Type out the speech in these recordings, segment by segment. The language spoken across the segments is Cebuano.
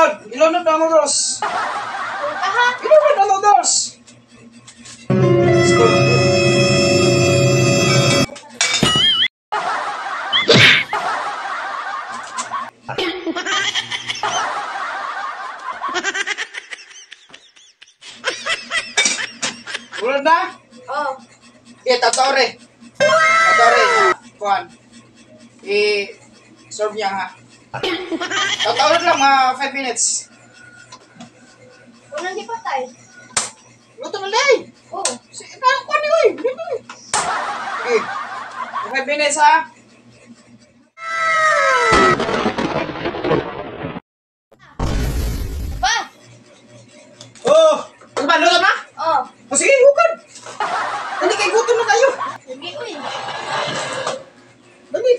Ilunod! Ilunod ang noodles! Aha. Ilunod ang noodles! Let's go. Ulod na? Oh. Eh, tatore. Tatore. Kuan. I-serve niya ha. Tatore lang mga 5 minutes. Unang di patay. Luto na lang. Oh. Si, parang kuan ni oy. Luto ni. Okay. 5 minutes ha. Pa. Oh, ano ba? Luto na? Oh. O sige, hukad. Dali kay gutom na kayo. Sige, uy. Dali.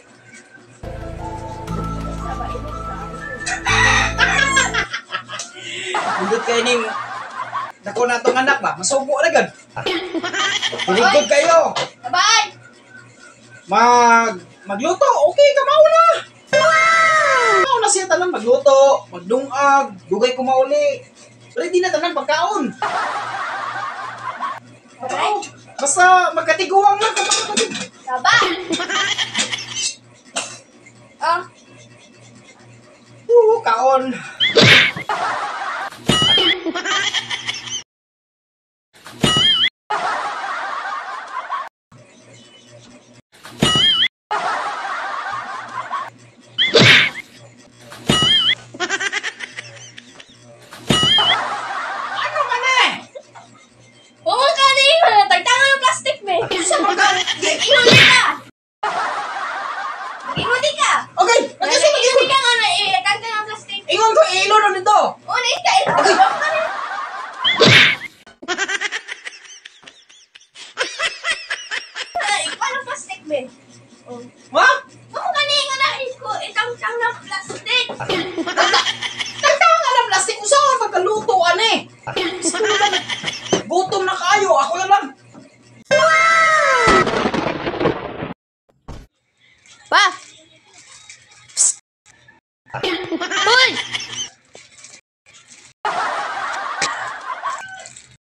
Sa ba init ka? Bundot kayo ning dako na tong anak ba? Masubo na gad. Pinigod kayo. Bye. Magluto, okay ka mauna. Mauna siya tanan magluto, magdungag, dugay ko mauli. Ready na tanan pagkaon. Bye. Basta magkatiguang lang kapag Saba. Oh. Oo, kaon. Ano man eh? Huwag ka na ingon. Tagtangan yung plastic, be. Sa mga... Ingon di ka. Ingon di ka. Okay, magkasi Ingon di ka nga na eh. Tagtangan ang plastic. Ingon ko, ilo na nito. Oh, naika. Ingon ka na. Ikaw ang plastic, be. Oh. Ha? Huwag ka na ingon na iko. Itang-tang ng plastic. Tagtanga nga ng plastic. Usawa pagkaluto, ane. Gutom na kayo. Ako na lang. Pa! Psst! Hoy!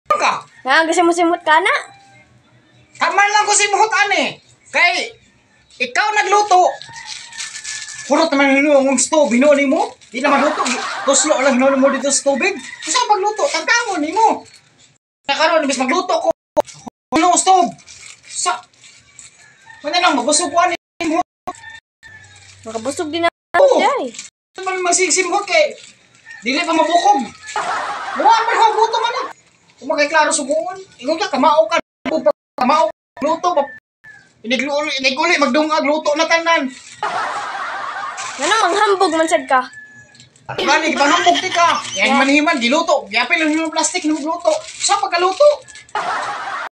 Ano ka? Nga, gusto mo simot ka na? Kaman lang ko si Muhot, ane. Kay, ikaw nagluto. Purot naman hinuong ang stove, hinuon mo. Di naman luto. Tuslo lang hinuon mo dito sa tubig. Usawa pagluto, tagtangon nimo. Nakaroon, imbes magluto ko. Hinuong stove. Sa, mana lang, mabusog ko ani mo. Makabusog din na Oo. siya eh. Man magsigsimhot kay dili pa mabukog. Mura man ho gutom man. Kung magay klaro suguon, ingon ka kamao ka, kamao luto ba. Iniguli, iniguli magdungag luto na tanan. Ngano manghambog man sad ka? Gani gipanghambog ti ka. Yan manhiman giluto. Giapil lang yung plastic nung luto. Sa pagkaluto.